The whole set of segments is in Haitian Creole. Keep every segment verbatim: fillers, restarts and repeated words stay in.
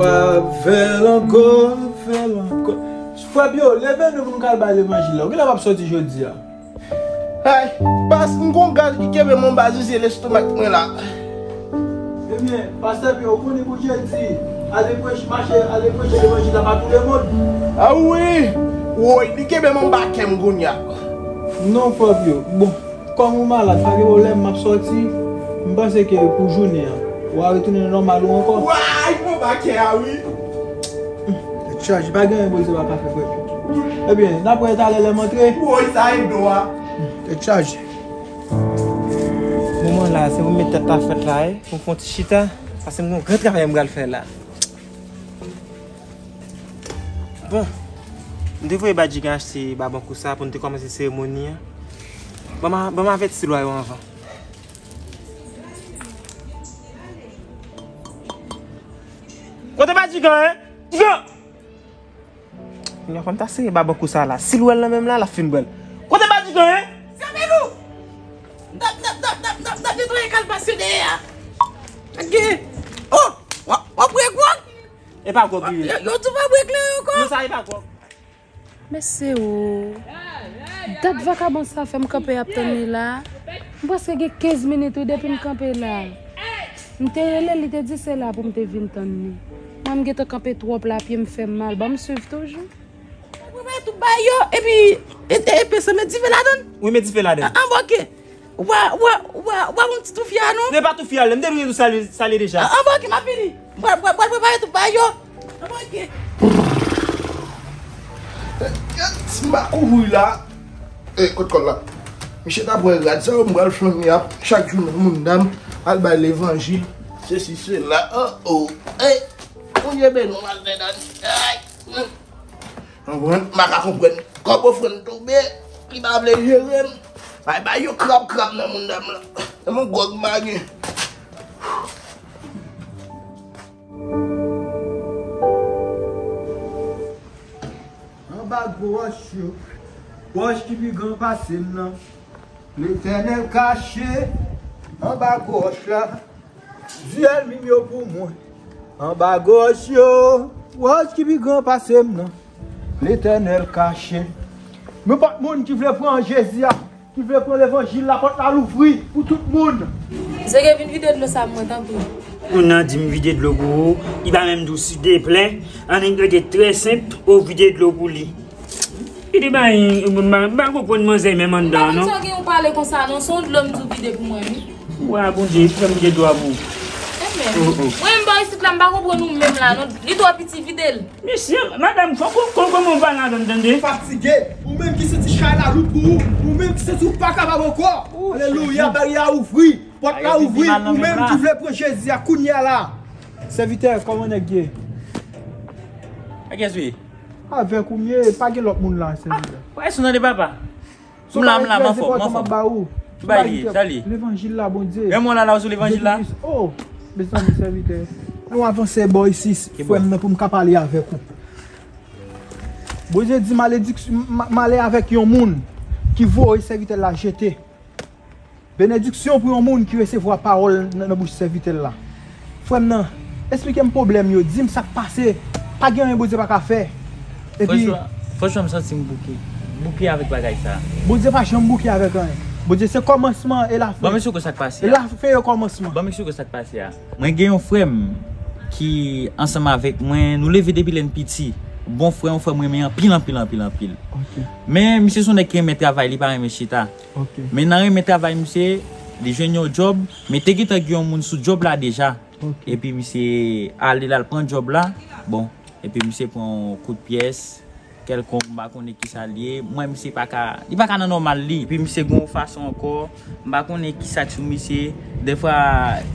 Pa fè l ankò, fè l ankò. Frè Pyo, leve nou pou nou ka al bay levanjil la. Ou genlè p ap soti jodi a. Ay, pas, m gon gaz ki kenbe m anba zizye lestomak mwen la. Ebyen, pastè Pyo, ou konnen Bondye di, ale preche, mache, ale preche levanjil la pa tou lemonn. A wi! Woy, li kenbe m anba kè m kounye a. Non, frè Pyo. Bon, kòm ou malad, pa gen pwoblèm, m ap sòti. M panse ke pou jounen an, w a retounen nan nòmal ou ankò. Way, bon bakè a, wi. Tèt chaje, pa gen anyen Bondye pa ka fè, frè Pyo. Ebyen, n ap wè talè lè m antre. Woy, sa e dwa. Tèt chaje. Moman la, se pou m met tèt la fèt la, wi. Pou m fè yon ti chita, paske m gen yon gran travay m pral fè la. Bon, m te voye Badjigan achte babankou sa pou n te kòmanse seremoni an. Ban m a-, ban m avèti lwa yo anvan. Kote Badjigan, en? Djigan! Kounye a fò m ta sere babankou sa la. Si l wè l nan men m la, l ap fin pran l. Kote Badjigan, en? Zanmi nou! N ap, n ap, n ap, n ap, n ap, n ap netwaye kalbas yo dèyè a. Gade. Oh! W ap, w ap bwè gwòg? E pa gwòg li ye. Yo, yo tou pa bwè kleren ankò. Non, sa e pa gwòg. Mesye o. Dat vakabon sa fè m kanpe ap tann li la. M prèske gen kenz minit wi depi m kanpe la. M te rele l, li te di se la pou m te vin tann li. Mwen m gentan kanpe twòp la, pye m fè m mal. Ban m swiv toujou. Mwen bay tout bay yo, epi, e, e, e, pèsonn met dife ladann. Wi, met dife ladann. An, an, bon, oke. Wa, wa, wa, wa, bon, ti toufya, non? Se pa toufya, m te vin tou sale, sale deja. An, an, bon, oke, m ap vini. Pral, pral, pral prepare tout bay yo. An, bon, oke. Si m pa kouri la, e, kot kòl la? Misye ta pran rad sa, m pral flanke ap chak jou nan moun dam, al bay levanjil. Sesi, sela, oh, oh. E, Bondye beni w, Master Dani. Ay, hmm. Konprann? M pa ka konprann. Kòb ofrann tonbe, li pa vle jere m. Bay, bay yo krab, krab nan moun dam la. Se yon gwòg m pa gen. Anba gwo wòch yo, wòch ki pi gran pase m nan. Letènèl kache anba gwo wòch la. Di ènmi m yo pou mwen. Anba gwo wòch yo, wòch ki pi gran pase m nan. Letènèl kache. Nenpòt moun ki vle pran Jezi a, ki vle pran levanjil la, pòt la louvri pou tout moun. Misye gen vin vide dlo sa mwen tanpri. Moun nan di m vide dlo pou ou, li pa menm di w si de plen, annik rete trè senp, ou vide dlo pou li. Li te bay, m pa, m pa konprann manzè menm anndan an, non. Sa gen ou pale konsa, non, se yon dlo m di w vide pou mwen, wi. Wa, Bondye, epi fè m vide dlo a pou ou. Amen. Oh, oh. Mwen menm bò isit la, m pa konprann ou menm la, non. Li twò piti, vide l. Mesye, madanm, fòk ou konn kòman w pale avè m, tande. Fatige, ou menm ki santi chay la lou pou ou, ou menm ki santi w pa kapab ankò. Alelouya, baryè a ouvri, pòt la ouvri, ou menm ki vle pran Jezi a kounye a la. Sèvitè, kòman nèg ye? Ak kiyès ou ye? Avèk ou m ye, pa gen lòt moun la, sèvitè. Wè, sou nan de papa. M la, m la, m anfòm, m anfòm. Ki bagay li ye, sa li ye? Levanjil la, Bondye. Renmen w la, la, ou sou levanjil la? Oh, mezanmi, sèvitè. Nou avanse bò isi, frè m nan, pou m ka pale avèk ou. Bondye di malediksyon, m, m ale avèk yon moun ki voye sèvitè l la jete. Benediksyon pou yon moun ki resevwa pawòl nan, nan bouch sèvitè l la. Frè m nan, esplike m pwoblèm yo, di m sa k pase. Pa gen anyen Bondye pa ka fè. Epi franchman, franchman, m santi m bouke. Bouke avèk bagay sa. Bondye pa janm bouke avèk anyen. Bondye se kòmansman e lafen. Ban m eksplike w sa k pase a. E lafen e kòmansman. Ban m eksplike w sa k pase a. Mwen gen yon frè m ki ansanm avèk mwen, nou leve depi lè n piti. Bon frè, yon frè m renmen anpil, anpil, anpil, anpil. Ok. Men misye se yon nèg ki renmen travay, li pa renmen chita. Ok. Men nan renmen travay misye, li jwenn yon djòb, men te gentan gen yon moun sou djòb la deja. Ok. Epi misye ale l al pran djòb la. Bon, epi misye pran yon kout pyès kèlkonk, m pa konnen kisa l ye. M wè misye pa ka, li pa ka nan nòmal li. Epi misye gen yon fason ankò, m pa konnen kisa k sou misye. Dèfwa,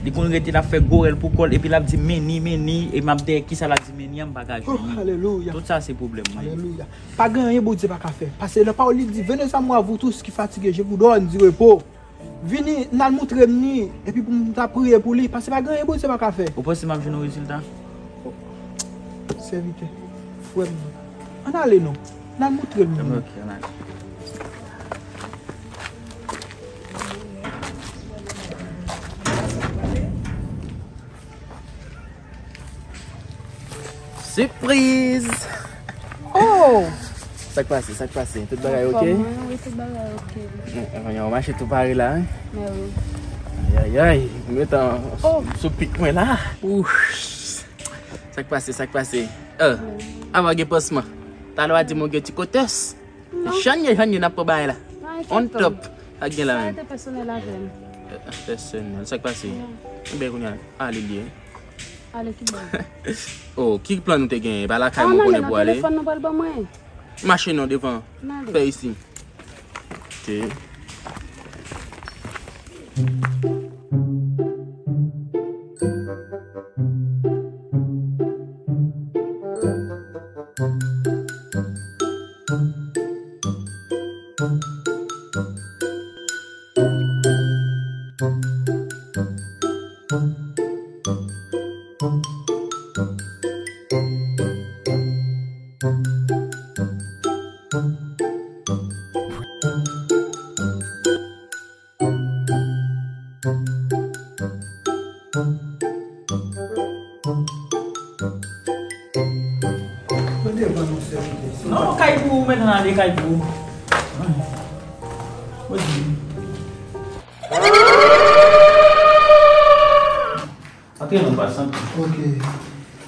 li konn rete l ap fè gwo rèl pou kò l, epi l ap di m meni, meni, e m ap dèyè kisa l ap di meni an, m pa ka jwenn li. Oh, alelouya. Tout sa se pwoblèm mwen. Alelouya. Pa gen anyen Bondye pa ka fè. Paske nan pawòl li di, venez à moi, vous tous qui fatigués, je vous donne du repos. Vini, n al moutre m ni, epi pou m ta priye pou li, paske pa gen anyen Bondye pa ka fè. Ou panse m ap jwenn yon rezilta? Sèvitè, frè m nan. Ann ale non. N al moutre m ni. Ok, ann ale. Sipriz! Oh! Sa k pase? Sa k pase? Tout bagay oke? Anfòm, wi, tout bagay oke. Anfòm, yo mache tou pare la, wi. Men wi. Ayayay, m gentan sou pik mwen la. Ouch! Sa k pase? Sa k pase? Avan gen pansman. Talè w a di m w gen ti kotès. Chanye, chanye, n ap pran bagay la. On top. Sa gen la menm. Sa rete pèsonèl avè m. Pèsonèl. Sa k pase? Ebyen, kounye a, ale li ye. Ale ki bò? Oh, ki plan nou te genyen? Pa lakay mwen konnen pou ale. Telefòn nou pral ban mwen. Mache non devan. Fè isi. Ok. Non, kay pou ou, men ale kay pou ou. Antre non, pa santi. Ok.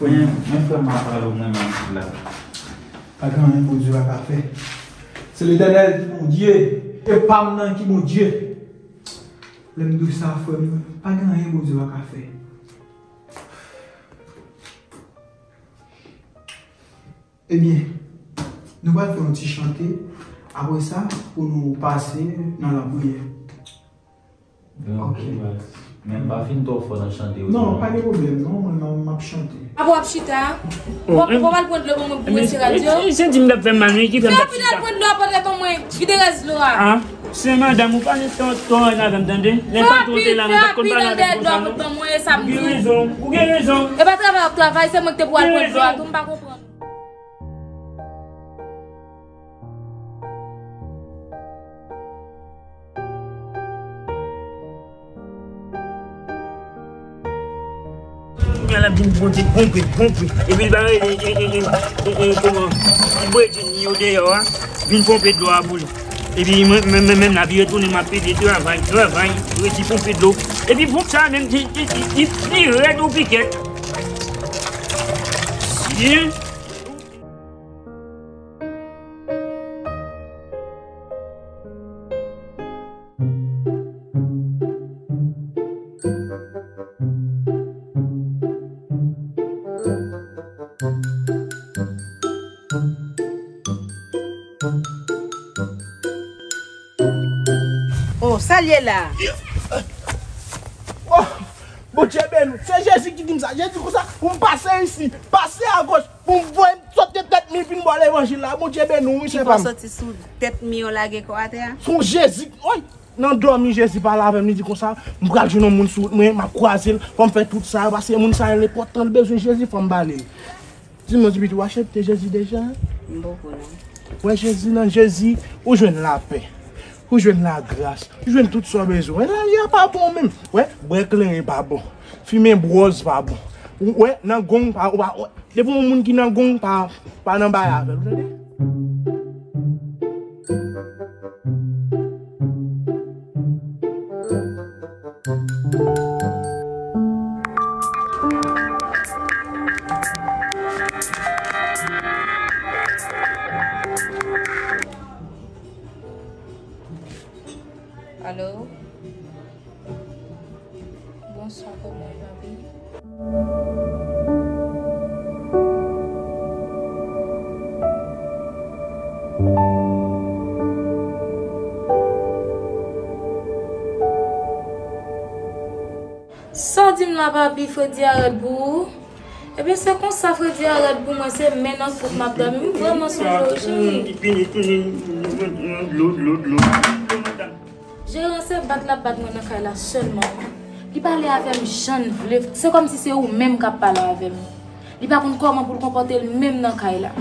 Men, men frè m ap pale w, mwen menm la. Pa gen anyen Bondye pa ka fè. Se Letènèl ki Bondye, e pa m nan ki Bondye. Lè m di w sa, frè m, pa gen anyen Bondye pa ka fè. Ebyen, nou pral fè yon ti chante. Apre sa, pou nou pase nan lapriyè. Ok. Men m pa fin twò fò nan chante yo. Non, pa gen pwoblèm, non, mwen menm m ap chante. Apa w ap chita? W ap, w ap al pran dlo pou mwen, pou mwen se radyo. Misye di m t ap fè m mal, wi, ki fè m t ap chita. Fè rapid al pran dlo a, pote pou mwen. Vide rès dlo a. Ah, se madanm ou pa gen tan, tan avè m, tande? Lè m pa twonpe la, mwen pa t konn pale avè l konsa, non. Ou gen rezon, ou gen rezon. E pa travay w ap travay, se mwen ki te pou al pran dlo a, tou m pa konprann. Kounye a l ap vin ponpe, ponpe, ponpe. Epi l pa rele, e, e, e, e, e, kòman? Ti bredin yo deyò a, vin ponpe dlo a pou li. Epi mwen, mwen, mwen menm la, vire tounen, m ap pede travay, travay, redi ponpe dlo. Epi ponp sa menm, li, li, li, li pi rèd ou pikèt. Si. Oh, sa l ye la? Oh, Bondye beni w. Se Jezi ki di m sa. Jezi konsa, pou m pase isi, pase agoch, pou m voye m sot gen tèt mi vin ba w levanjil la. Bondye beni w, wi, sè pa m. Ki fè w soti sou tèt mi yo lage kò atè a? Se yon Jezi, woy, nan dòmi Jezi pale avè m, li di konsa, m pral jwenn yon moun sou wout mwen, m ap kwaze l, fò m fè tout sa, paske moun sa yo enpòtan, l bezwen Jezi, fò m ba li l. Di m non, ti pitit, ou aksepte Jezi deja? M poko non. Wè Jezi nan Jezi, ou jwenn lapè, ou jwenn lagras, ou jwenn tout sa w bezwen. Wè, lavi a pa bon menm. Wè, bwè kleren pa bon. Fimen bwòz pa bon. Ou wè, nan gong pa, ou pa, wè, depi yon moun ki nan gong pa, pa nan bay avè l, ou tande? Alo? Bonswa, kòman w ye, papi? Sa w di m la, papi, Fredi a rèd pou ou? Ebyen, se konsa, Fredi a rèd pou mwen, se men nan fout m ap dòmi. M vrèman sonje w, cheri. Dlo, dlo, dlo. Jeran se bat l ap bat mwen nan kay la sèlman. Li pale avè m jan l vle. Se kòmsi se ou menm k ap pale avè m. Li pa konn kòman pou l konpòte l menm nan kay la.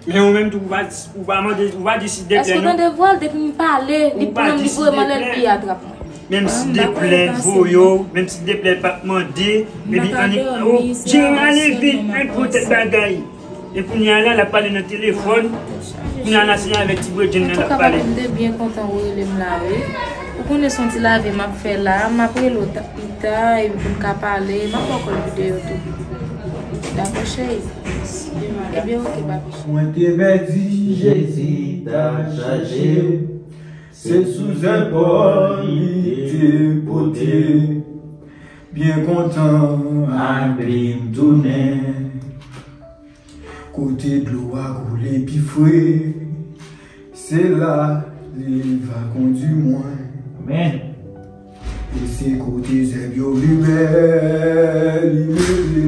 Men ou menm tou, ou pa, ou pa mande, ou pa di si deplè nou. Èske w tande vwa l? Depi m pale, li pran m, li voye m anlè, l vle atrap mwen. Menm si deplè voye w, menm si deplè pa t mande, epi annik, oh, Jeran, ale vit, al pran tèt bagay. E kounye a la, l ap pale nan telefòn. Kounye a la, se avèk ti bredjenn nan l ap pale. Antouka, m te byen kontan ou rele m la, wi. Ou konnen se yon ti lave m ap fè la, m ap rele w ta- pita, epi pou n ka pale, m ap ba w kòd videyo tou. Dakò, cheri? Ebyen, oke, papi. Mwen te pèdi, Jezi t ap chèche. Se sou zèpòl li te pote. Byen kontan ak li m tounen. Kote dlo a koule pi fre, se la li va kondui mwen. Amèn. E se kote zèb yo vle bèl, li mete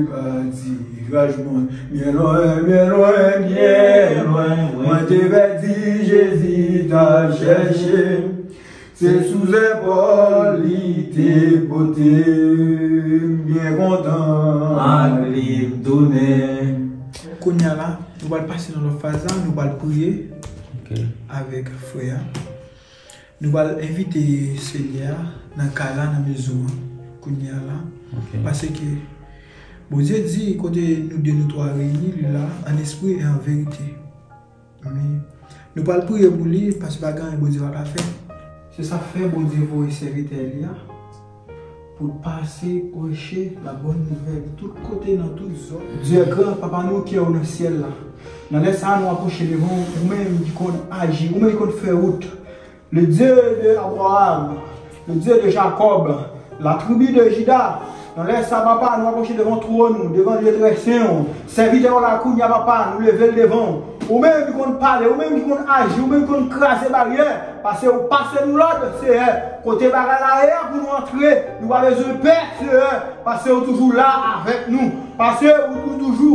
patiraj mwen. Byen lwen, byen lwen, byen lwen, mwen te pèdi, Jezi t ap chèche. Se sou zèpòl li te pote m, byen kontan ak li m tounen. Kounye a la, nou pral pase nan lòt faz la, nou pral priye Ok. avèk frè a. Nou pral envite Senyè a nan kay la, nan mezon an, kounye a la. Ok. Paske Bondye di, kote nou de, nou twa reyini, li la, an espri e an verite. Men, nou pral priye pou li, paske pa gen anyen Bondye pa ka fè. Se sa k fè Bondye voye sèvitè li a pou l pase preche la bòn nouvèl tout kote, nan tout zòn. Dye gran, Papa nou ki ye nan syèl la, nan lè sa a, nou apwoche devan w, ou menm ki konn aji, ou menm ki konn fè wout. Le Dieu de Abraham, le Dieu de Jacob, la tribu de Juda, nan lè sa, Papa, nou apwoche devan twòn ou, devan lye trè sen ou. Sèvitè w la kounye a, Papa, nou leve l devan w. Ou menm ki konn pale, ou menm ki konn aji, ou menm ki konn kraze baryè, paske ou pase nou lòd, Seyè. Kote bagay la ye a pou nou antre, nou pa bezwen pè, Seyè, paske ou toujou la avèk nou, paske ou, ou toujou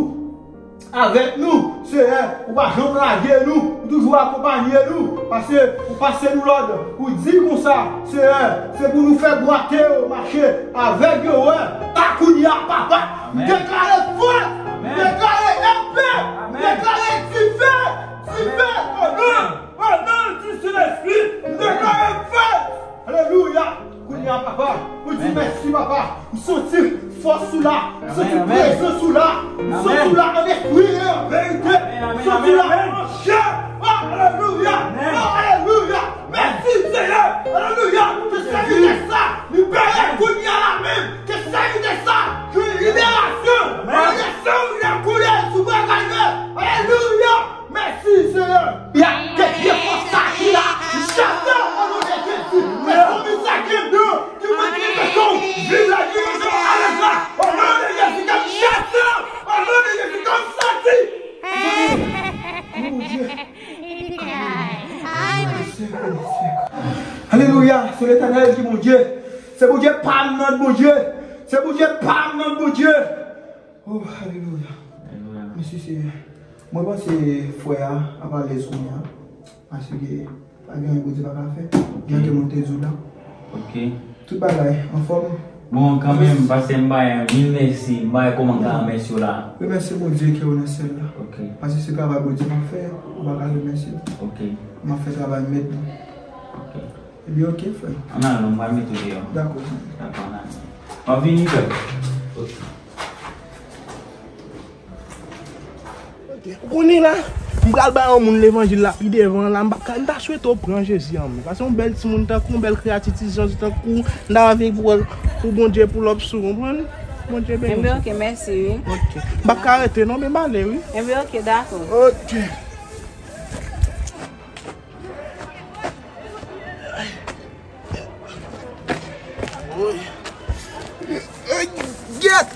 avèk nou, Seyè. Ou pa janm lage nou, ou toujou akonpanye nou, paske ou pase nou lòd, ou di konsa, Seyè, se pou nou fè dwate yo mache avèk yo, wè, ta kounye a, Papa. M Amèn. deklare fòs, m Amèn. deklare epè, m Amèn. deklare dife, dife, Amèn. o non, o non di Sentespri, m deklare fòs. Alelouya. Kounye a, Papa, ou di mèsi, Papa. M santi fòs ou la. M santi prezans ou la. M santi ou la an espri e an verite. M santi ou la an chè. Oh, alelouya. Oh, alelouya. Mèsi, Seyè. Alelouya. Ke sèvitè sa libere kounye a la menm. Ke sèvitè sa jwenn liberasyon. Ke san li a koule sou bwa Kalvè. Alelouya. Mèsi, Seyè. Ya, ke vye fòs sa ki la, m chase w o non de Jezi. Ke zonbi sa ki anndan, ki mete beton, viv la dimansyon alèz la. O non de Jezi, ke m chase w o non de Jezi, ke m soti. Mon Dieu. Alelouya, se Letènèl ki Bondye. Se Bondye pa m nan Bondye. Se Bondye pa m nan Bondye. Oh, alelouya. Alelouya. Mèsi, Seyè. Mwen panse frè a ap alèz kounye a. Paske pa gen anyen Bondye pa ka fè. Jan ke mwen te di w la. Ok. Tout bagay anfòm. Bon, kanmenm, pastè, m bay mil mèsi. M bay kòman ka mèsi w la. Remèsye Bondye ke w nan syèl la. Ok. Paske se travay Bondye m ap fè, ou pa ka remèsye l. Ok. M ap fè travay mèt mwen. Ok. Ebyen, ok, frè. Ann al, non, m pral mete w deyò. Dakò. Dakò, ann al. M ap vini, frè. Ok. Ou konnen la, m pral bay yon moun levanjil la pi devan la, m p ap ka, m ta swete w pran Jezi an men. Paske yon bèl timoun tankou, yon bèl kreyati ti jan tankou, m ta anvi pou, pou Bondye pou l ap sou, konprann? Bondye beni w. Enben, ok, mèsi, wi. Ok. M p ap ka rete non, men m ale, wi. Enben, ok, dakò. Ok. Gyèt!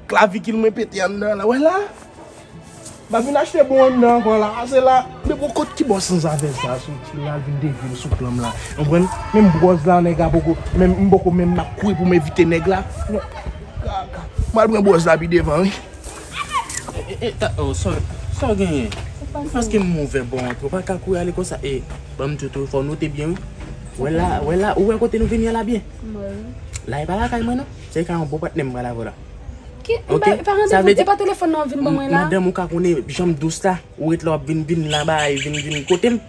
Klavikil mwen pete anndan la. Wè la? M ap vin achte bon anndan ankò la. Ase la. Men bon, kot ki bòs sanzafè sa soti la, l vin devye m sou plan m la. Konprann? Menm bwòz la, nèg la poko, menm, m poko menm m ap kouri pou m evite nèg la. Non. Ka, ka. M al pran bwòz la pi devan, wi. E, e, e, ta, oh, sorry. Sa w genyen? Paske m ouvè bò an tou. Ou pa ka kouri ale konsa. E, ban m di w tou, fò w note byen, wi. Wè la, wè la, ou wè kote nou vini an la byen? Mwen. La, e pa lakay mwen, non. Se kay yon bon patnè m pral avè w la. Ki, ok? E pa, e pa randevou, e pa telefòn nan w vin ban mwen la? Madanm ou ka konnen jan m dous la. Ou ret la, w ap vin, vin la, bay, vin, vin kote m.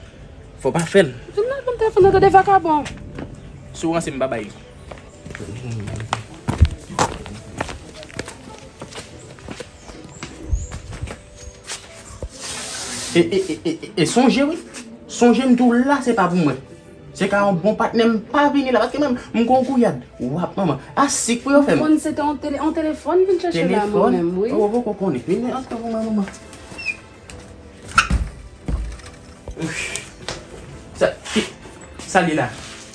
Fò w pa fè l. Vin la, ban m telefòn nan, tande vakabon. Si w ranse m pa bay li. Alelouya. E, e, e, e, e, e sonje wi. Sonje m di w la, se pa pou mwen. Se ka yon bon patnè, m pa vini la, paske mwen, m gon gouyad. W ap manman. A sik pou yo fè m. Konn se te yon tele-, yon telefòn vin chèche la, mwen menm, wi. Telefòn? Ou poko konnen. Vin antre pou mwen, manman. Sa, ki, sa li la?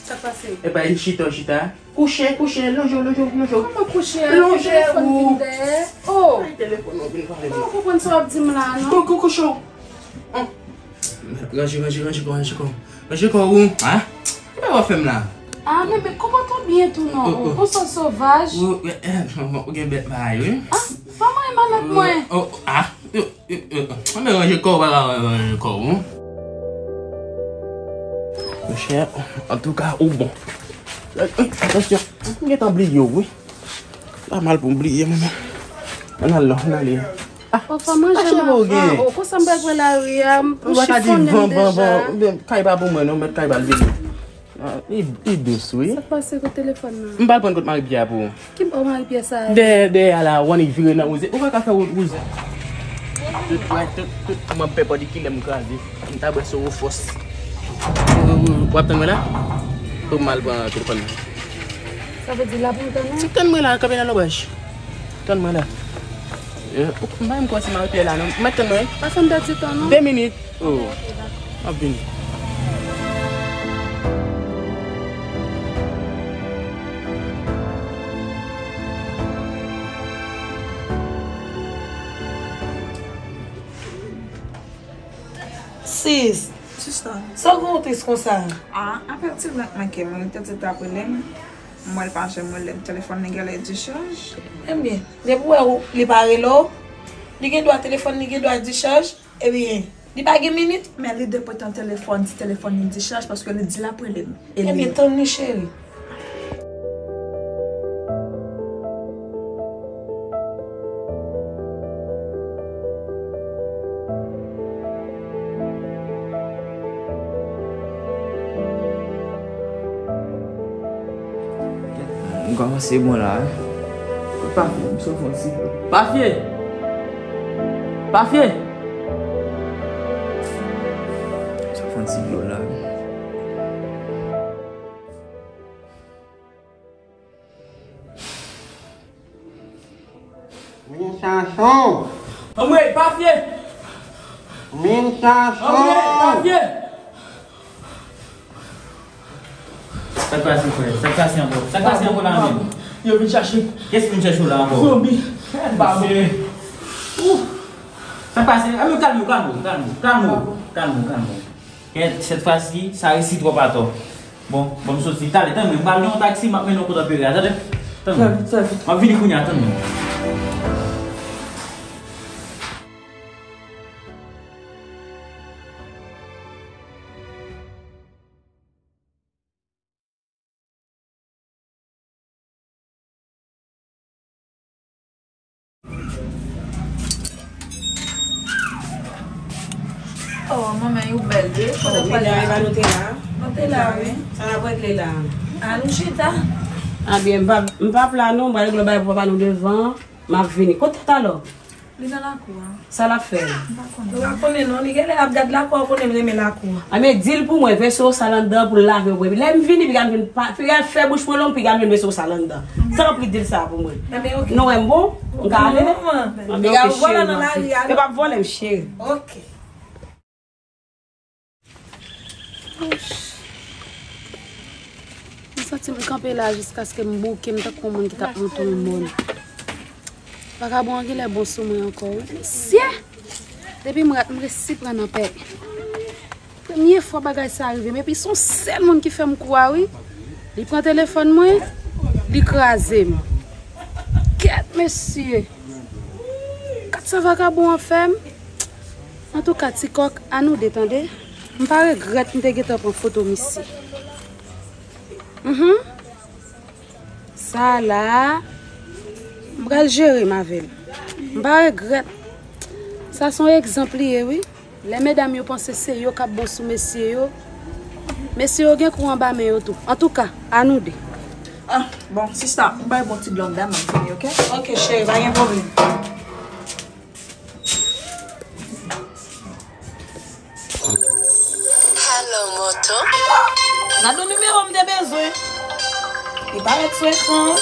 Sa k pase? Epa, chita, chita. Kouche, kouche, lonje w, lonje w, lonje w. Kòman kouche a? Lonje w. Telefòn vin dèyè. Oh! Ay, telefòn nan vin pale. Mwen pa konprann sa w ap di m la, non. Kou, kou, kouche w. Hum. Ranje, ranje, ranje kò, ranje kò. Ranje kò ou. Ah? Kisa w ap fè m la? Ah, men, men konpòte w byen tou, non. Oh, oh. Konsa w sovaj. Ou, eh, eh, ou gen bèt bagay, wi. Ah, pa manyen manèt mwen. Oh, oh, ah. Yo, yo, yo, ann ranje kò w, pa ka ranje kò w, non. Monchè, antouka, ou bon. Atansyon, m gentan bliye w, wi. Pa mal pou m bliye, manman. Ann al non, ann ale. Ah, papa, manje m avan. Oh, konsa m pral pran lari a, m chifonnen m deja. Kay pa pou mwen, non, mèt kay pa l vini. Ah, li, li dous, wi. Sa k pase, kot telefòn nan? M pral pran kot Marie Pierre pou ou. Ki bò Marie Pierre sa a? Dèyè, dèyè a la, w annik vire nan wouze. Ou pa ka fè wout wouze. Tout, tout, tout, tout, mwen pè pa di kilè m kraze. M ta bwè sou ou fòs. Ou, ou, ou, w ap tann mwen la? Ou m al pran telefòn nan. Sa vle di la pou m tann ou? Tann mwen la, kanpe nan lonbraj. Tann mwen la. Eh, ou pa menm kwè se Marie Pierre la, non. Mèt tann mwen. Pa fè m pèdi tan, non. De minit. Oh. M ap vini. Sis. Sista. Sa w gen w tris konsa? Ah, apèl ti blan k manke m, li te di l t ap rele m. M wè l pa janm rele m, telefòn li genlè dichaj. Ebyen, depi w wè li pa rele w, li gen dwa telefòn li gen dwa dichaj, ebyen, li pa gen minit. Men li depote yon telefòn, ti telefòn li dichaj, paske li di l ap rele m. E li... Ebyen, tann li, cheri. M kòmanse bon la, wi. Pafye, m sot fè yon ti dlo. Pafye! Pafye! M sot fè yon ti dlo la, wi. Min sa cho! Anmwey, Pafye! Min sa cho! Anmwey, Pafye! Sa k pase, frè? Sa k pase ankò? Sa k pase ankò la menm? Yo vin chache m. Kiyès ki vin chache w la ankò? Zonbi. Mesye. Sa k pase? Anmwey, kalme w, kalme w, kalme w, kalme w, kalme w, kalme w. Kèt, sèt fwa si, sa resi twòp atò. Bon, bon, m soti. Talè, tann mwen, m pral nan yon taksi, m ap mennen w kot anperè a, tande? Tann mwen. Fè vit, fè vit. M ap vini kounye a, tann mwen. Oh, manman, ou bèl vre. Kote w pral la? Wi, nou te la. Nou te la, wi. Sa n ap regle la? Ann chita. A byen, m p ap, m p ap la non, m pral regle yon bagay pou papa nou devan. M ap vini. Kote talò? Li nan lakou a. Sa l ap fè? M pa konnen. Ou pa konnen non, li genlè ap gad lakou a, ou konnen m renmen lakou a. A men di l pou mwen, vese w sal anndan pou l lave w. Lè m vini, piga m jwenn pa, piga fè bouch mwen long, piga m jwenn vese w sal anndan. Tanpri di l sa pou mwen. Ebyen, oke. Nou wè m bon? M ka ale? Non, manman. Ebyen, oke, cheri, m ap vini. Yo p ap vòlè m, cheri. Oke. Ouch. M santi m kanpe la jiskaske m bouke, m tankou yon moun ki t ap monte yon mòn. Vakabon an genlè bon sou mwen ankò, wi. Mesye! Depi m rat, m resi pran nan pè. Premye fwa bagay sa rive m, epi se yon sèl moun ki fè m kou a, wi. Li pran telefòn mwen, li kraze m. Kèt, mesye! Kat sa vakabon an fè m? Antouka, ti kòk, a nou de, tande. M pa regrèt m te gentan pran foto misye. Mhm. Sa la, m pral jere m avè l. M pa regrèt. Sa se yon egzanp li ye, wi. Lè medam yo panse se yo k ap bon sou mesye yo, mesye yo gen kou anba men yo tou. Antouka, a nou de. Ah, bon, sista, m bay bon ti dlo m la, m ap vini, oke? Oke, cheri, pa gen pwoblèm. Gade yon nimewo m te bezwen. Li parèt sou ekran.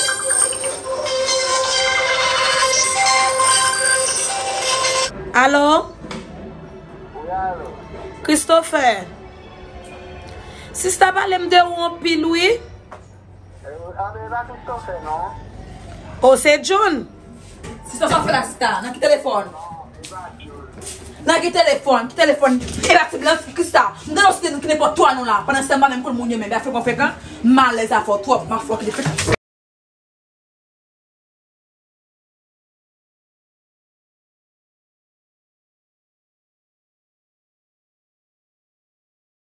Alo? Christopher. Sista pale m de ou anpil, wi. O, se John. Sista, sa w fè la, sista? Nan ki telefòn? Nan ki telefòn? Ki telefòn? E pa ti blan, Krista. M tande w site nou ki nenpòt twa non la. Pandan se tan m pa menm konn moun yo menm. Afè konfekan. M alèz avè w twòp. M a fè w kite fèt.